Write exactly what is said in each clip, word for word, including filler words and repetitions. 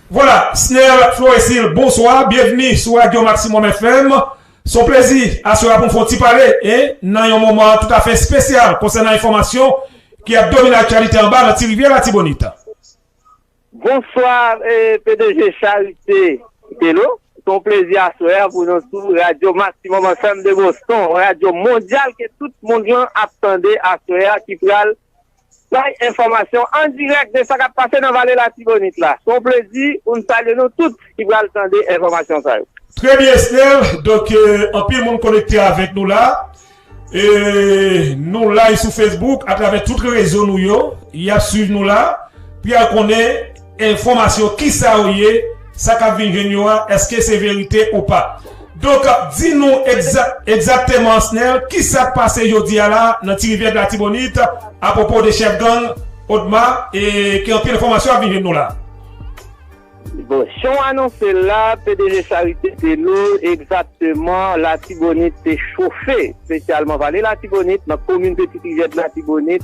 Vwala, Snel Floresil, bonswa, byenvni sou Radyo Maximum F M. Se yon plezi aswè a pou n fè yon ti pale, e, nan yon moman toutafè espesyal konsènan enfòmasyon ki ap domine aktyalite anba nan Ti Rivyè Latibonit. Bonswa, eh, P D G Charité Telo. Se yon plezi aswè a pou nou sou Radyo Maximum F M de Boston, radyo mondyal ke tout moun lan ap tande aswè a, ki pral bay enfòmasyon an dirèk de sa k ap pase nan Vale Latibonit la. Se yon plezi pou n salye nou tout ki pral tande enfòmasyon sa yo. Trè byen, Snel. Donk, euh, anpil moun konekte avèk nou la. E nou live sou Facebook, atravè tout rezo nou yo. Y ap swiv nou la. Pou y al konnen enfòmasyon, kisa yo ye, sa k ap vin jwenn yo a, èske se verite ou pa. Donk, di nou egza-, egzakteman, Snel, kisa k pase jodi a la nan Ti Rivyè de Latibonit apwopo de chèf gang Odma, e ki anpil enfòmasyon ap vin jwenn nou la. Bon, jan w anonse l la, P D G Charité Telo, egzakteman, Latibonit te chofe, espesyalman Vale Latibonit, nan komin Petite Rivière de Latibonit,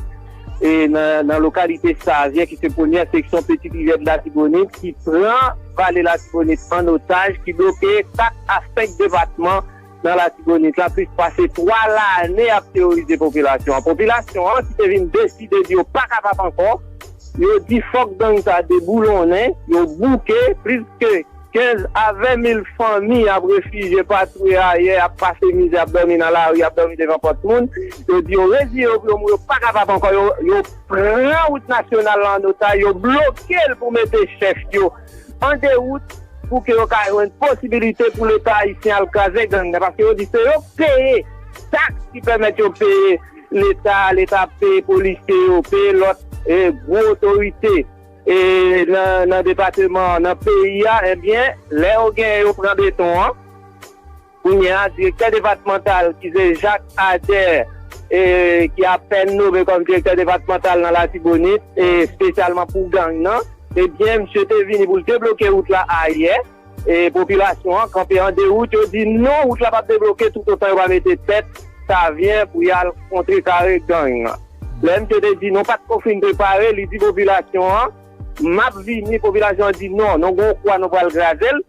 e nan, nan lokalite Savyen, ki se premyè seksyon Petite Rivière de Latibonit, ki pran Vale Latibonit an otaj, ki bloke kat a senk depatman nan Latibonit la, plis pase twa lane ap teworize popilasyon an. Popilasyon an ki te vin deside di yo pa kapab ankò, yo di fòk gang sa deboulonnen, yo bouke, plis ke kenz a ven mil fanmi ap refijye, pa twouve ayè, ap pase mizè, ap dòmi nan lari, ap dòmi devan pòt moun. Yo di yo reziye yo pou yo mouri, yo pa kapab ankò, yo, yo pran wout nasyonal la an otaj, yo bloke l pou mete chèf yo an dewout pou ke yo ka jwenn posibilite pou Leta ayisyen al kraze gang nan, paske yo di se yo k peye taks ki pèmèt yo peye Leta, Leta ap peye polisye yo, peye lòt, eh, gwo otorite, eh, nan, nan depatman, nan peyi a, ebyen, lè yo genyen yo pran beton an, kounye a, direktè depatmantal ki se Jacques Ader, eh, ki apèn nome kòm direktè depatmantal nan Latibonit, eh, espesyalman pou gang nan, ebyen, misye te vini pou l debloke wout la ayè. E popilasyon an kanpe an de wout, yo di non, wout la p ap debloke toutotan yo pa mete tèt Savyen pou y al kontrekare gang nan. Lè misye te di non, pa t ko fin prepare, li di popilasyon an, m ap vini, popilasyon an di non, nou gon kwa, nou pral kraze l.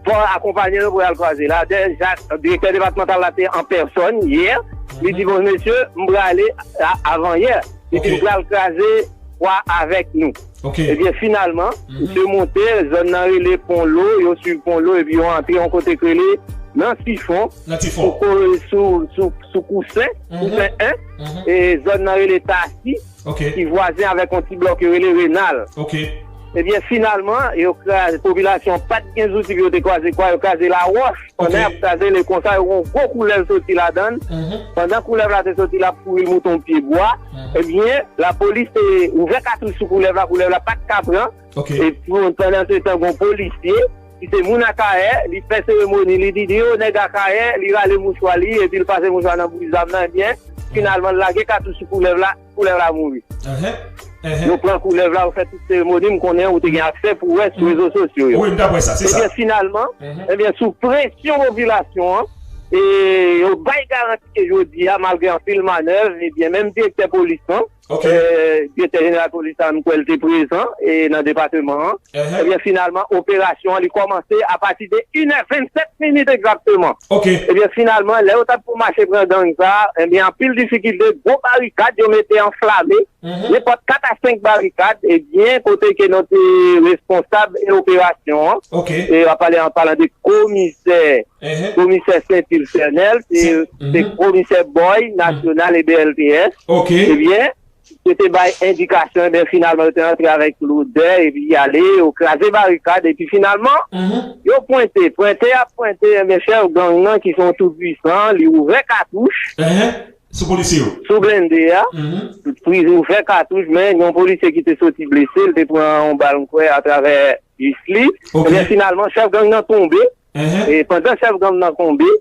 Fò akonpanye nou pou y al kraze l. Ader Jacques, direktè depatmantal la, te an pèsòn yè, li di, bon, mesye, m prale a-, avan yè. Li di, ok, m pral kraze kwa avèk nou. Ok. Ebyen, finalman, mhm, misye monte, zòn nan rele Pon Lo, yo swiv Pon Lo, epi yo antre yon kote k rele Nan Sifon, nan Sifon, sou ko-, sou, sou, sou Kousen, mhm, Kousen en, mhm, e zòn nan rele Tasi, ok, ki vwazen avèk yon ti blòk yo rele Renal. Ok. Ebyen, finalman, yo kraze, popilasyon pa t gen zouti pou yo te kraze kwa, yo kraze lawòch. Ok. Pandan y ap kraze l konsa, yo wè yon gwo koulèv soti ladan l. Mhm. Pandan koulèv la te soti, l ap kouri, l moute yon pye bwa. Mhm. Ebyen, lapolis te ouvè katouch sou koulèv la, koulèv la pa t ka pran. Ok. E pou, pandan se tan, gon polisye, ki se moun Akayè, li fè seremoni, li di, di yo, nèg Akayè, li rale mouchwa li, epi l pase mouchwa nan bouch zam nan, ebyen, finalman, l lage katouch sou koulèv la, koulèv la mouri. Enhen, enhen. Yo pran koulèv la, yo fè tout seremoni, m konnen ou te gen aksè pou wè sou, mhm, rezo sosyo yo. Wi, m t ap wè sa, se sa. Ebyen, finalman, mhm, ebyen, sou presyon popilasyon an, e yo bay garanti ke jodi a, malgre anpil manèv, ebyen, menm direktè polis lan, ok, eh, direktè jeneral polis la, m kwè l te prezan, e nan depatman an. Enhen. Ebyen, finalman, operasyon an, li kòmanse apati de inè vennsèt minit egzakteman. Ok. Ebyen, finalman, lè yo t ap pou mache pran gang sa, ebyen, anpil difikilte, gwo barikad yo mete anflame, mhm, nenpòt kat a senk barikad, ebyen, kote ke nou te responsab e operasyon an. Ok. E w ap pale an palan de komisè, enhen, komisè Sentil Fènèl, se, se, mhm, komisè Boy, mhm, nasyonal e B L T S. Ok. Ebyen, yo te bay endikasyon, ebyen, finalman, yo te antre avèk lodè, epi y ale, yo kraze barikad, epi finalman, mhm, yo pwente, pwente y ap pwente, ebyen, chèf gang nan, ki se yon tou pwisan, li ouvè katouch, enhen, sou polisye yo, sou blende a, mhm, li ouvè katouch, men yon polisye ki te soti blese, li te pran yon bal, m kwè, atravè jis li. Ok. Ebyen, finalman, chèf gang nan tonbe, enhen, e pandan chèf gang nan tonbe,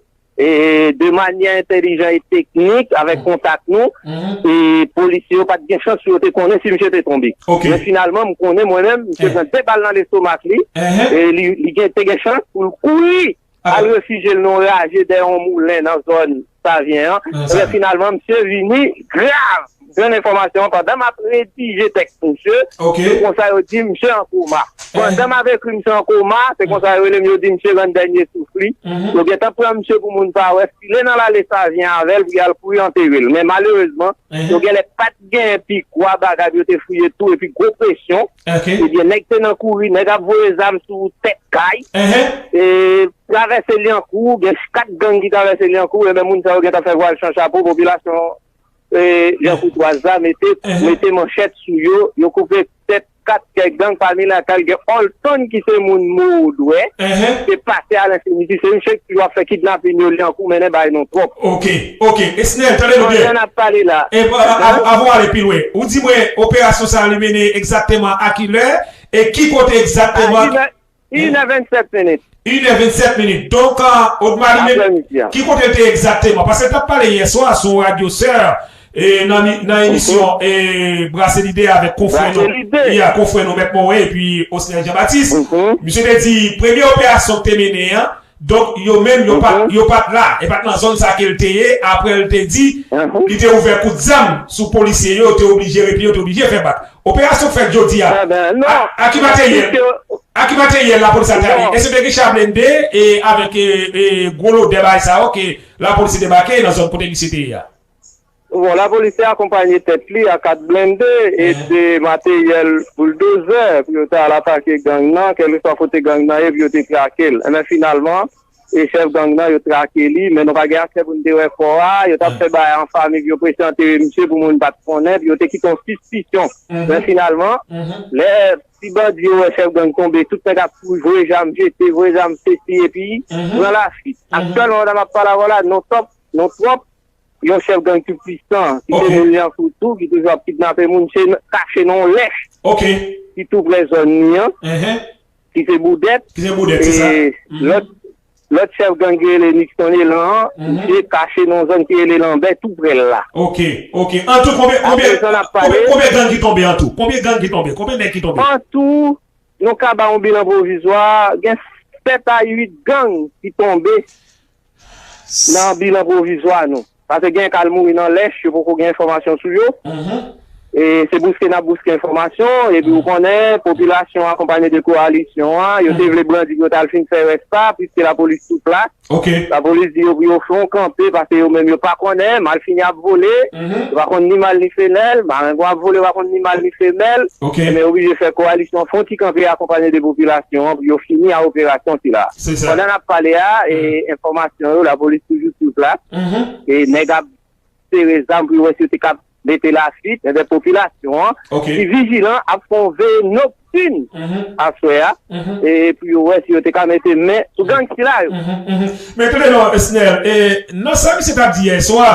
e de manyè entèlijan e teknik, avèk, mhm, kontak nou, mhm, e polisye yo pa t gen chans pou yo te konnen si misye te tonbe. Ok. Men finalman, m konnen mwen menm, misye, eh, pran de bal nan lestomak li, enhen, e li, li gen, te gen chans pou l kouri, ah, al refijye l nan yon raje dèyè yon moulen nan zòn Savyen an. Ah, men sa, finalman, misye vini grav. jwenn enfòmasyon an pandan m ap redije tèks misye. Se konsa yo di misye an koma. Pandan m ap ekri misye an koma, se konsa yo rele m, yo di misye rann dènye souf li. Yo gentan pran misye pou moun pa wè, file nan lale Savyen avè l pou y al kouri antere l. Men malerezman, yo genlè pa t gen pikwa bagay pou yo te fouye tou, epi gwo presyon. Ebyen, nèg te nan kouri, nèg ap voye zam sou tèt kay. E travèse Lyankou, gen kat gang ki travèse Lyankou, ebyen, moun sa yo gentan fè vwal chan chapo, popilasyon e, Lyankou twa zam mete, mete manchèt sou yo, yo koupe tèt kat kèk gang, pami lakay gen Olton ki se moun Modwè, te pase a Lenfiniti, se misye ki toujou ap fè kidnapin yo Lyankou, mennen bay nou twòp. Ok, ok. Esnel, tande nou byen. Pandan n ap pale la. E, a- a- avan w ale pi lwen, ou di mwen operasyon sa a li mennen egzakteman a kilè e ki kote egzakteman? Inè vennsèt minit. Inè vennsèt minit. Donk, Odma li menm, ki kote l te egzakteman? Paske l t ap pale yè swa sou radyo sè, e nan, nan emisyon e Brase Lide avèk konfrè nou, ya, konfrè nou Mèt Moren epi Osnel Jean Baptiste. Misye te di premye operasyon k te mennen an, donk yo menm yo pa, yo pa t la, e pa t nan zòn sa ke l te ye. Apre l te di li te ouvè kout zam sou polisye yo, yo te oblije repliye, yo te oblije fè bak. Operasyon k fèt jodi a, a, a ki materyèl? A ki materyèl lapolis la te ale? Èske te gen cha blende e avèk e, e, gwo lodè bagay sa yo ke lapolis te debake nan zòn kote misye te ye a? Bon, lapolis te akonpanye tèt li a kat blende e de materyèl bouldozè pou yo ta al atake gang nan, kèlkeswa kote gang nan ye, pou yo te trake l. Enben, finalman, e chèf gang nan, yo trake li, men nou pa gen aksè pou n te wè kò a. Yo t ap fè bagay an fanmi pou yo prese antere misye pou moun pa t konnen, pou yo te kite yon sispisyon. Men finalman, lè ti bandi yo wè chèf gang tonbe, tout nèg ap kouri, voye zam jete, voye zam sesi, epi pran lafwit. Aktyèlman, pandan m ap pale avè w la, non twòp, non twòp, yon chèf gang ki pwisan, ki te moun Lyankou tou, ki toujou ap kidnape moun, se kache nan yon lèch ki tou prè zòn li an, ki se Boudèt. Ki se Boudèt, se sa. E lòt, lòt chèf gang ki rele Nixon Elan an, misye kache nan yon zòn ki rele Lanbè, tou prè l la. Ok, ok. Antou, konbyen, konbyen, konbyen, konbyen gang ki tonbe antou? Konbyen gang ki tonbe? Konbyen nèg ki tonbe? Antou, nou ka ba yon bilan pwovizwa, gen sèt a uit gang ki tonbe nan bilan pwovizwa nou. Paske gen k al mouri nan lèch, yo poko gen enfòmasyon sou yo. E se bouske n ap bouske enfòmasyon, epi ou konnen, popilasyon akonpanye de kowalisyon an, yo te vle brandi pou yo t al fin fè rès la, piske lapolis sou plas. Lapolis di yo pou yo fè yon kanpe, paske yo menm yo pa konnen, malfini ap vole, yo pa konn ni mal ni femèl, marengwa ap vole, yo pa konn ni mal ni femèl. Men yo oblije fè kowalisyon, fè yon ti kanpe akonpanye de popilasyon an pou yo fini a operasyon sila. Pandan n ap pale a, e enfòmasyon yo, lapolis toujou sou plas. E nèg ap sere zam pou yo wè si yo te kab mete lafwit. Enben, popilasyon an ki vijilan ap fè yon veye noktin aswè a, e pou yo wè si yo te ka mete men sou gang sila yo. Men tande non, Esnel, e nan sa misye t ap di yè swa,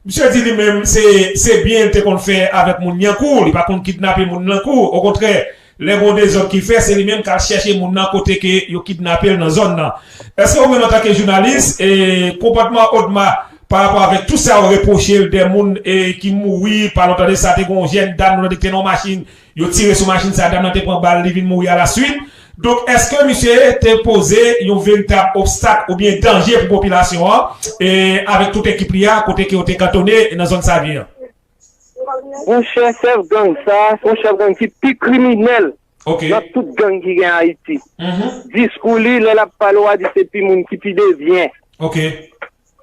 misye di li menm se, se byen l te konn fè avèk moun Lyankou, li pa konn kidnape moun Lyankou. Okontrè, lè gon dezòd ki fè, se li menm k al chèche moun nan kote ke yo kidnape l nan zòn nan. Èske ou menm antanke jounalis, e konpòtman Odma pa rapò avèk tout sa yo repwoche l, de moun e ki mouri, pa lontan de sa te gon jèn dam nou tande ki te nan yon machin, yo tire sou machin sa, dam nan te pran bal, li vin mouri alaswit. Donk, èske misye te poze yon veritab obstak oubyen danje pou popilasyon an, e avèk tout ekip li a, kote ke yo te kantone nan zòn Savyen an? Monchè, chèf gang sa, se yon chèf gang ki pi kriminèl nan tout gang ki gen Ayiti. Diskou li, lè l ap pale, w a di se pi moun ki pi debyen.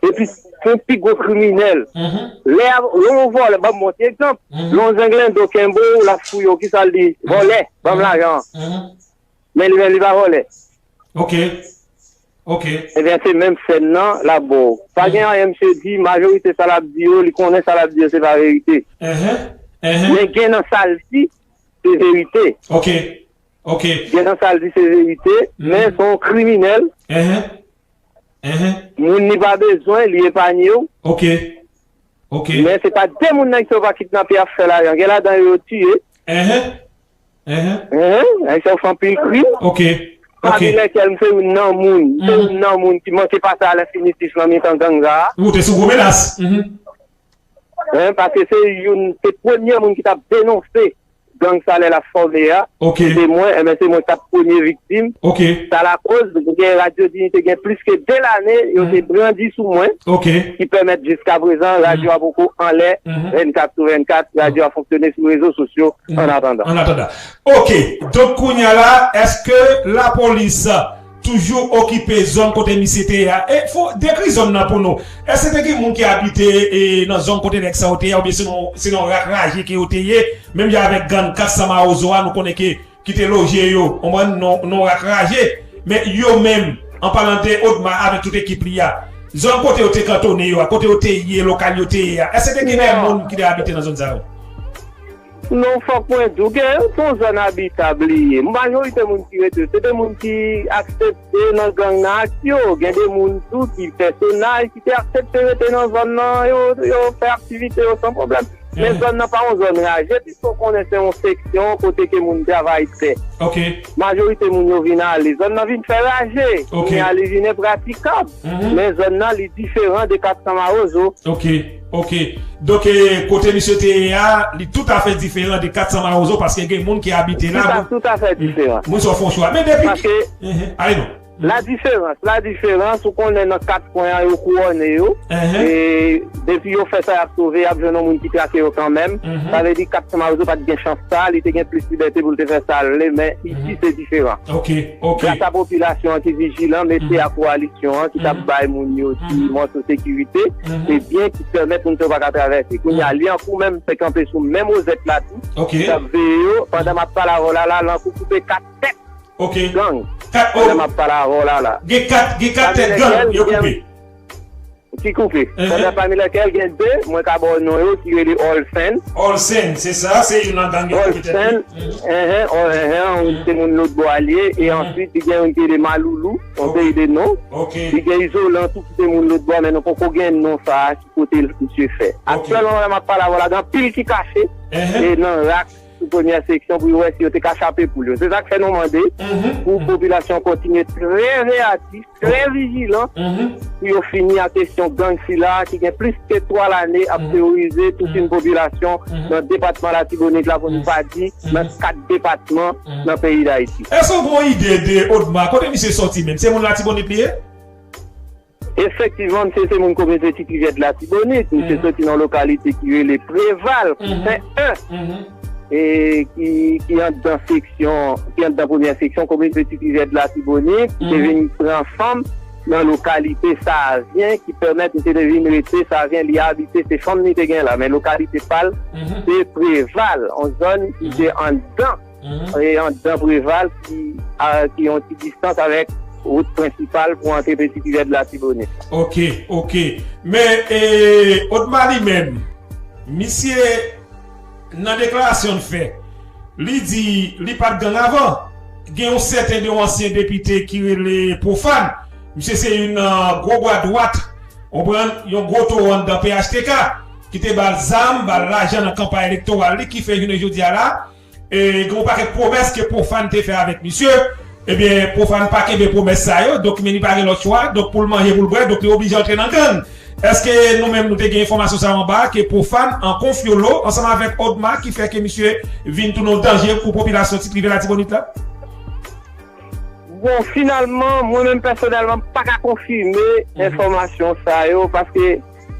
Epi, se yon pi gwo kriminèl. Lè a, yon vòlè, ban m montre egzanp. Lè yon zenglendo kenbe w, l ap fouye w, kisa l di? Vòlè, ban m lajan an. Men li menm, li pa vòlè. Ok. Ok. Ebyen, se menm sèn nan l ap ba w. Pa gen anyen misye di, majorite sa l ap di yo, li konnen sa l ap di yo, se pa verite. Men gen nan sa l di, se verite. Ok. Ok. Gen nan sa l di, se verite, men se yon kriminèl. Moun li pa bezwen, li epanye w. Ok. Ok. Men se pa de moun nèg sa yo pa kidnape ap fè lajan. Gen ladan yo, yo tiye. Enhen. Enhen. Enhen. Nèg sa yo fè anpil krim. Ok. Ok. Pami lèkèl m se youn nan moun. M se youn nan moun ki manke pase a lenfinitif nan mitan gang sa a. Ou te sou gwo menas. Enhen. Paske se youn, se premye moun ki t ap denonse gang sa lè l ap fòme a. Se mwen, enben se mwen k t ap premye viktim. Sa lakoz, gen Radyo Diyite gen plis ke de lane, yo te brandi sou mwen, ki pèmèt jiskaprezan radyo a poko anlè vennkat sou vennkat, radyo a fonksyone sou rezo sosyo annatandan. Annatandan. Ok, donk kounye a la, èske lapolis toujou okipe zòn kote misye te ye a? E fò dekri zòn nan pou nou. Èske te gen moun ki abite e, nan zòn kote nèg sa yo te ye a, oubyen se nan, se nan rak raje ke yo te ye, menm jan avèk gang kat san Mawozo a, nou konnen ke ki te loje yo, konprann, nan, nan rak raje, men yo menm, an palan de Odma avèk tout ekip li a, zòn kote yo te kantone yo a, kote yo te ye, lokal yo te ye a, èske te gen de moun ki te abite nan zòn sa yo? Non, fòk mwen di w, gen, se yon zòn abitab li ye. Majorite moun ki rete, se de moun ki aksepte nan gang nan ak yo. Gen de moun tou ki pèsonaj ki te aksepte rete nan zòn nan, yo, yo fè aktivite yo san pwoblèm. Men zòn nan pa yon zòn raje, piske w konnen se yon seksyon kote ke moun travay tè. Majorite moun yo vin ale, zòn nan vin fè raje. Kounye a li vin enpratikab. Men zòn nan li diferan de kat san Mawozo. Ok, ok. Donk, e, kote misye te ye a, li toutafè diferan de kat san Mawozo, paske gen moun ki abite la. Toutafè diferan. Mwen sa w fè yon chwa. Men depi ki. Ale non. Ladiferans, ladiferans, ou konnen nan kat kwen an yo kouwòne yo. E depi yo fè sa y ap sove, y ap jwenn yon moun ki trake yo kanmenm. Sa vle di kat san Mawozo pa t gen chans sa, li te gen plis libète pou l te fè sa l vle, men isi se diferan. Gras a popilasyon an ki vijilan, mesye a kowalisyon an ki t ap bay moun yo ti mòso sekirite, ebyen ki pèmèt moun sa yo pa ka travèse. Kounye a, Lyankou menm te kanpe sou menm wozèt la tou, k ap veye yo. Pandan m ap pale avè w la, la, Lyankou koupe kat tèt gang. Pandan m ap pale avè w la, la. Gen kat, gen kat tèt gang yo koupe. Ki koupe. Pandan pami lèkèl gen de, mwen ka ba w non yo, ki rele Olsen. Olsen, se sa, se youn nan gang yo koupe tèt li. Olsen, enhen, enhen, se moun lòt bò a li ye, e answit, li gen youn ki rele Maloulou, yon seri de non. Li gen Izolan tou ki se moun lòt bò, men nou poko gen non sa a, ki kote misye fè. Aktyèlman, pandan m ap pale avè w la, gen anpil ki kache, e nan rak sou premyè seksyon pou yo wè si yo te ka chape poul yo. Se sa k fè nou mande pou popilasyon an kontinye trè reyatif, trè vijilan, pou yo fini ak kesyon gang sila ki gen plis ke twa lane ap teworize tout yon popilasyon nan depatman Latibonit la, pou nou pa di nan kat depatman nan peyi Dayiti. Èske w gen yon ide de Odma? Kote misye sòti menm? Se moun Latibonit li ye? Efektivman, misye se moun komin Pitit Rivyè de Latibonit. Misye soti nan lokalite ki rele Preval, Kouten en, e ki, ki anndan seksyon, ki anndan premyè seksyon komin Pitit Rivyè de Latibonit. Misye vin pran fanm nan lokalite Savyen, ki pèmèt misye te vin rete Savyen, li abite, se fanm li te gen la, men lokalite pa l, se Preval, yon zòn ki te anndan e anndan Preval ki, a, ki yon ti distans avèk wout prensipal pou antre Pitit Rivyè de Latibonit. Ok, ok. Men, e, Odma li menm, misye, nan deklarasyon l fè, li di li pa t gang avan. Gen yon sèten de yon ansyen depite ki rele Pwofàn. Misye se youn nan gwo bra dwat, konprann, yon gwo towo anndan P H T K, ki te ba l zam, ba l lajan nan kanpay elektoral li, ki fè jounen jodi a la, e, gen yon pakèt pwomès ke Pwofàn te fè avèk misye. Ebyen, Pwofàn pa kenbe pwomès sa yo, donk men li pa gen lòt chwa, donk pou l manje, pou l bwè, donk li oblije antre nan gang. Èske nou menm nou te gen enfòmasyon sa yo anba, ke Pwofàn an konfyolo ansanm avèk Odma ki fè ke misye vin tounen yon danje pou popilasyon Pitit Rivyè Latibonit la? Bon, finalman, mwen menm pèsonèlman, m pa ka konfime enfòmasyon sa yo, paske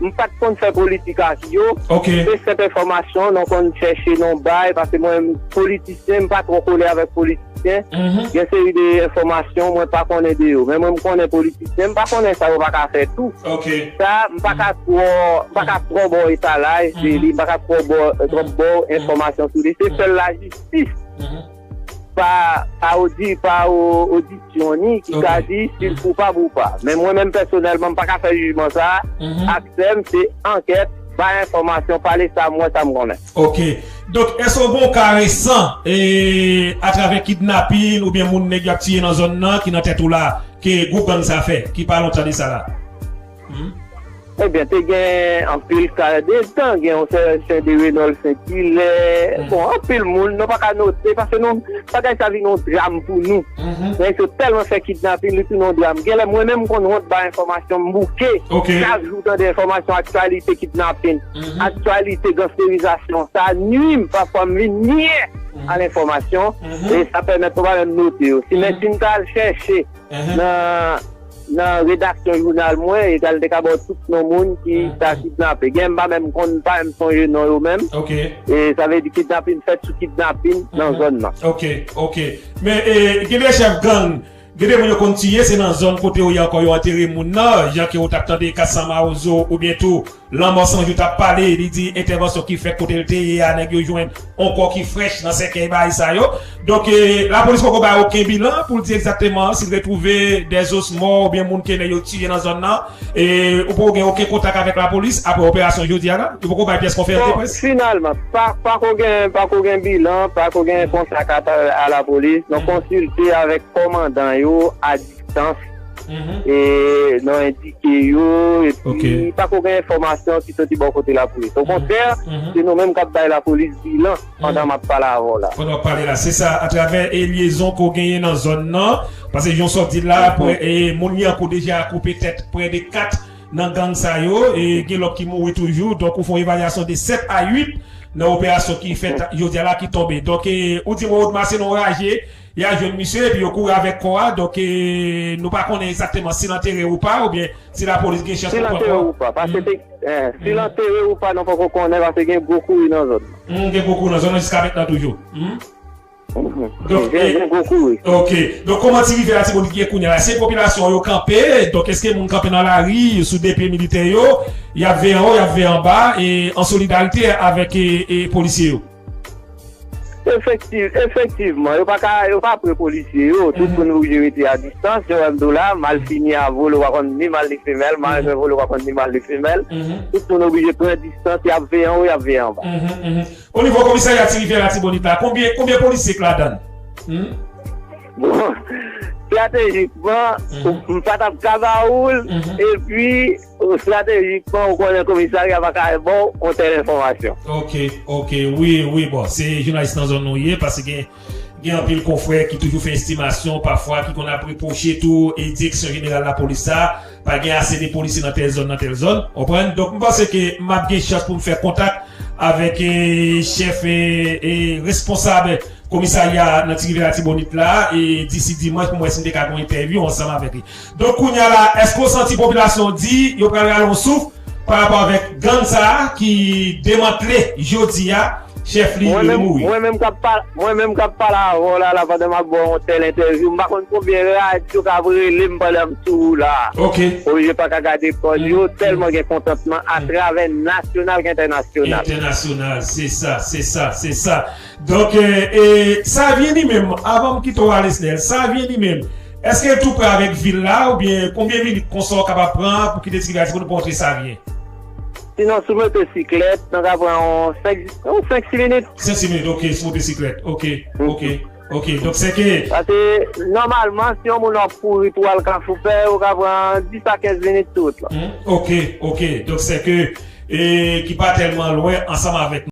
m pa t konn fè politik ak yo. Se senp enfòmasyon, nou konn chèche nan bay, paske mwen, politisyen, m pa twò kole avèk politisyen. Gen seri de enfòmasyon, mwen pa konnen de yo. Men mwen, m konnen politisyen, m pa konnen sa yo pa ka fè tou. Sa, m pa ka twò, m pa ka twò ba w etalaj de li, m pa ka twò ba w, twò ba w enfòmasyon sou li. Se sèl lajistis pa, pa odi-, pa o-, odisyon ni ki ka di si l koupab ou pa. Men mwen menm pèsonèlman, m pa ka fè jijman sa a. Aksè m se ankèt, bay enfòmasyon, pale sa m wè, sa m konnen. Ok. Donk, èske w gen yon ka resan, e, atravè kidnapin oubyen moun nèg y ap tiye nan zòn nan ki nan tèt ou la, ke gwoup gang sa fè, ki pa lontan de sa la? Ebyen, te gen anpil ka de tan, gen yon sèten de Renold Saint Hilaire, bon, anpil moun, nou pa ka note, paske nou, bagay sa vin yon dram pou nou. Nèg yo tèlman fè kidnapin, li tounen yon dram. Genlè, mwen menm, m konn wont bay enfòmasyon, m bouke. Chak jou, tande enfòmasyon, aktyalite kidnapin, aktyalite gansterizasyon, sa nwi m, pafwa m vin nyè. a lenfòmasyon, e sa pèmèt nou pa menm note yo. Si, men si m ta al chèche nan, nan redaksyon jounal mwen, egal te ka ba w tout non moun ki ta kidnape. Gen m pa menm konn, pa menm sonje non yo menm. E sa vle di kidnapin fèt sou kidnapin nan zòn nan. Ok, ok. Men e, gen de chèf gang, gen de moun yo konn tiye, se nan zòn kote yo ye ankò yo antere moun nan, jan ke ou t ap tande Kasama Ozo oubyen tou Lanmò Sanjou t ap pale, li di entèvansyon ki fèt kote l te ye a, nèg yo jwenn on kò ki frèch nan sèkèy bagay sa yo. Donk, e, lapolis poko bay okenn bilan pou l di egzakteman si l retwouve dèzos mò oubyen moun ke nèg yo tiye nan zòn nan. E, ou poko gen okenn kontak avèk lapolis apre operasyon jodi a la? Yo poko bay pyès konferans de près? Finalman, pa, pako gen, pako gen bilan, pako gen kontak a, a lapolis. Nou konsilte avèk kòmandan yo a distans. E nou endike yo, epi pako gen enfòmasyon ki soti bò kote lapolis. Okontrè, se nou menm k ap bay lapolis bilan pandan m ap pale avè w la. Pandan w ap pale la, se sa, atravè e lyezon ke w genyen nan zòn nan, paske jan w sot di la, e moun li ankò deja koupe tèt prè de kat nan gang sa yo, e gen lòt ki mouri toujou, donk ou fè yon evalyasyon de sèt a uit nan operasyon ki fèt jodi a la ki tonbe. Donk, e, ou di mwen Odma se nan yon raje, y a jwenn misye, epi yo kouri avèk kò a, donk, e, nou pa konnen egzakteman si l antere ou pa, oubyen si lapolis gen chans pou pran kò a. Si l antere ou pa, paske te, e, si l antere ou pa, nou poko konnen, paske gen gwo kouri nan zòn nan. Hmm, gen gwo kouri nan zòn nan jiska mentnan toujou. Donk, gen gwo kouri. Ok. Donk, kòman Ti Rivyè Latibonit ye kounye a la? Se popilasyon yo kanpe, donk, èske moun kanpe nan lari, sou de pye militè yo, y ap veye anwo, y ap veye anba, e an solidarite avèk e, e polisye yo? Efektiv, efektivman, yo pa ka, yo pa pre polisye yo. Tout moun oblije rete a distans. Jan w wè m di w la, mal fini a volo pa konn ni mal ni femèl, mal fini a volo pa konn ni mal ni femèl. Tout moun oblije pran distans, y ap veye anwo, y ap veye anba. O nivo komisarya Ti Rivyè Latibonit la, konbyen, konbyen polisye k ladan l? Bon, estratejikman, m pa t ap ka ba ou l, epi estratejikman, ou konnen komisarya pa ka ba w yon tèl enfòmasyon. Ok, ok, wi, wi, bon, se jounalis nan zòn nou ye, paske gen, gen anpil konfrè ki toujou fè estimasyon, pafwa ki konn ap repwoche tou, e direksyon jeneral lapolis sa, pa gen ase de polisye nan tèl zòn, nan tèl zòn, w konprann? Donk, m panse ke m ap gen chans pou m fè kontak avèk, e, chèf, e, e, responsab komisarya nan Ti Rivyè Latibonit la, e, disi dimanch, pou m wè si m te ka gen yon entèvyou ansanm avèk li. Donk, kounye a la, èske w santi popilasyon di yo pral rale yon souf pa rapò avèk gang sa a ki demantle jodi a, chèf li, li mouri? Mwen menm k ap pale, mwen menm k ap pale avè w la, la, pandan m ap ba w yon tèl entèvyou, m pa konn konbyen radyo k ap rele m pandan m sou wout la. Ok. Oblije pa ka gade kò yo, tèlman gen kontantman atravè nasyonal k entènasyonal. Entènasyonal, se sa, se sa, se sa. Donk, e, e, Savyen li menm, avan m kite w ale, Snel, Savyen li menm, èske l tou pre avèk vil la, oubyen konbyen minit konsa w kapab pran pou kite Ti Rivyè Latibonit pou w antre Savyen? Sinon, si w monte siklèt, nou ka pran yon senk, yon senk, sis minit. Senk, sis minit, ok, si w monte siklèt, ok, ok, ok, donk se ke. Paske, nòmalman, si yon moun ap kouri pou al Kafou Pè, ou ka pran dis a kenz minit sou wout la. Hmm, ok, ok, donk se ke, e, ki pa tèlman lwen ansanm avèk